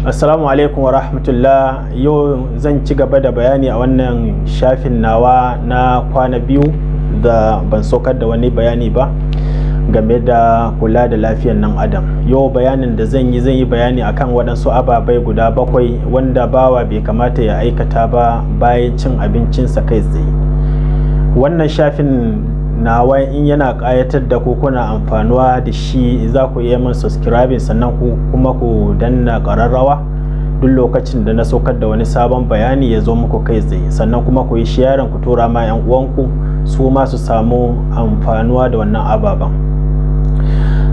Assalamu alaikum wa rahmatullah. Yau zan ci gaba da bayani a wannan shafin nawa na kwana 2 da ban saukar da wani bayani ba game da kula da lafiyar nan adam. Yau bayanin da zan yi bayani akan waɗansu ababai guda bakwai wanda bawa bai kamata ya aikata ba bayan cin abincinsa kai tsaye. Wannan shafin nawa in yana ƙayatar da ku, kuna amfanuwa da shi, za ku iya min subscribing, sannan ku kuma ku danna ƙararrawa duk lokacin da na saukar da wani sabon bayani ya zo muku kai tsaye. Sannan kuma ku yi sharing, ku tura ma 'yan uwanku su ma su samu amfanuwa da wannan ababen.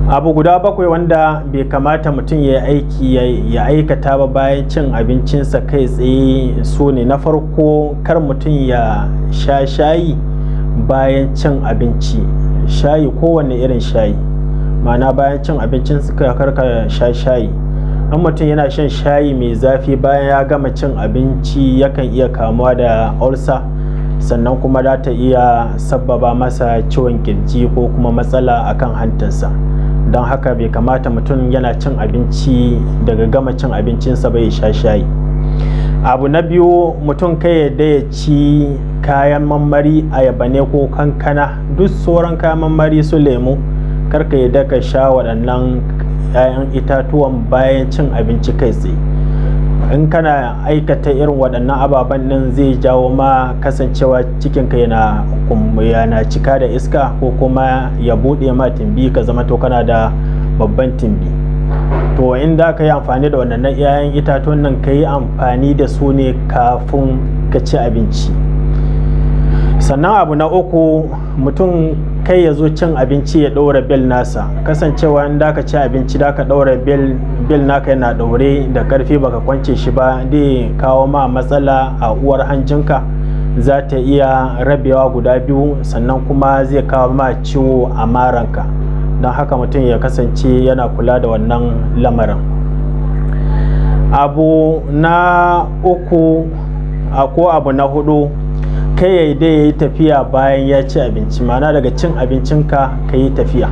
Abu guda bakwai wanda bai kamata mutum ya aiki ya aikata ba bayan cin abincinsa kai tsaye su ne: na farko, kar mutum ya sha shayi bayan cin abinci. Shayi, kowanne irin shayi, ma'ana bayan cin abincin suka karka sha shayi. In mutum yana shan shayi mai zafi bayan ya gama cin abinci, yakan iya kamuwa da ulcer, sannan kuma za ta iya sabbaba masa ciwon kirji ko kuma matsala akan hantarsa. Don haka bai kamata mutum yana cin abinci, daga gama cin abincinsa bai sha shayi. Abu na biyu, mutum kai yadda ya ci kayan marmari, ayaba ne ko kankana, duk sauran kayan marmari su lemu, karka yadda ka sha waɗannan 'ya'yan itatuwan bayan cin abinci kai tsaye. In kana aikata irin waɗannan ababen nan, zai jawo ma kasancewa cikinka yana cika da iska ko kuma ya buɗe ma timbi, ka zama to kana da babban timbi. To in da ka yi amfani da waɗannan 'ya'yan itatuwan nan, ka yi amfani da su ne kafin ka ci abinci. Sannan abu na uku, mutum kai ya zo cin abinci ya ɗaura bel nasa. Kasancewa in da ka ci abinci da ka ɗaura bel, bel naka yana ɗaure da ƙarfi baka kwance shi ba, zai kawo ma matsala a uwar hanjinka, za ta iya rabewa guda biyu, sannan kuma zai kawo ma ciwo a maranka. Don haka mutum ya kasance yana kula da wannan lamarin. Abu na uku ko abu na hudu, kai ya dai ya yi tafiya bayan ya ci abinci, ma'ana daga cin abincinka ka yi tafiya.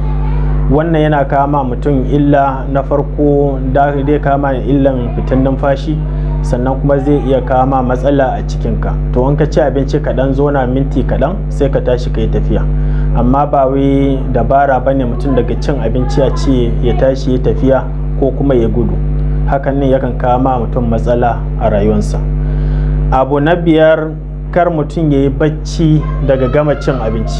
Wannan yana kama mutum illa. Na farko dai kama illan fitan numfashi, sannan kuma zai iya kama matsala a cikinka. To in ka ci abinci, kaɗan zona minti kaɗan, sai ka tashi ka yi tafiya. Amma ba wai dabara ba ne mutum daga cin abinci a ce ya tashi ya tafiya ko kuma ya gudu. Hakan ne yakan kama mutum matsala a rayuwarsa. Abu na biyar, kar mutum ya yi bacci daga gama cin abinci.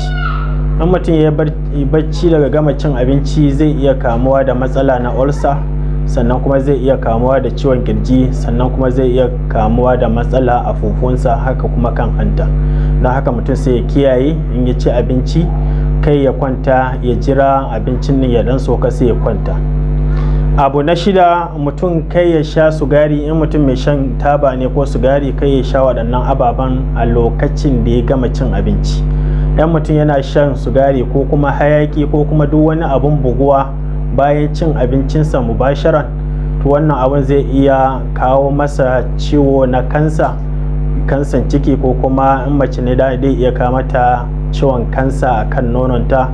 In mutum ya yi bacci daga gama cin abinci, zai iya kamuwa da matsala na ulcer, sannan kuma zai iya kamuwa da ciwon kirji, sannan kuma zai iya kamuwa da matsala a fufunsa, haka kuma kan hanta. Don haka mutum sai ya kiyaye, in ya ci abinci kai ya kwanta, ya jira abincin nan ya dan soka sai ya kwanta. Abu na shida, mutum kai ya sha sugari. In mutum mai shan taba ne ko sugari, kai ya sha waɗannan ababen a lokacin da ya gama cin abinci. Yan mutum yana shan sugari ko kuma hayaki ko kuma duk wani abun buguwa bayan cin abincinsa mubasharan, to wannan abun zai iya kawo masa ciwo na kansa, kansan ciki, ko kuma in mace ne da zai iya kawo mata ciwon kansa a kan nononta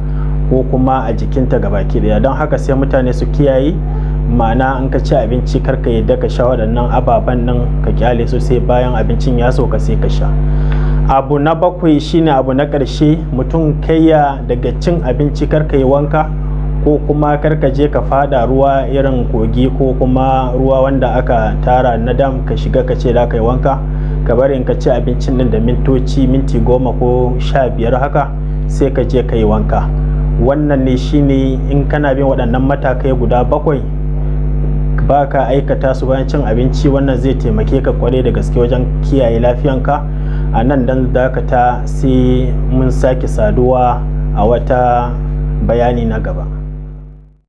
ko kuma a jikinta gabaki daya. Don haka sai mutane su kiyaye, ma'ana in ka ci abinci kar ka yadda ka sha waɗannan ababen nan, ka kyale su sai bayan abincin ya sauka sai ka sha. Abu na bakwai shine abu na ƙarshe, mutum kaiya daga cin abinci kar ka yi wanka ko kuma kar ka je ka fada ruwa irin kogi ko kuma ruwa wanda aka tara na dam, ka shiga ka ce da ka yi wanka. Ka bari in ka ci abincin nan da mintoci, minti 10 ko 15 haka, sai ka je ka yi wanka. Wannan ne shine in kana bin waɗannan matakai guda bakwai, ba ka aikata su bayan cin abinci, wannan zai taimake ka kwarai da gaske wajen kiyaye lafiyanka. A nan dan dakata, sai mun sake saduwa a wata bayani na gaba.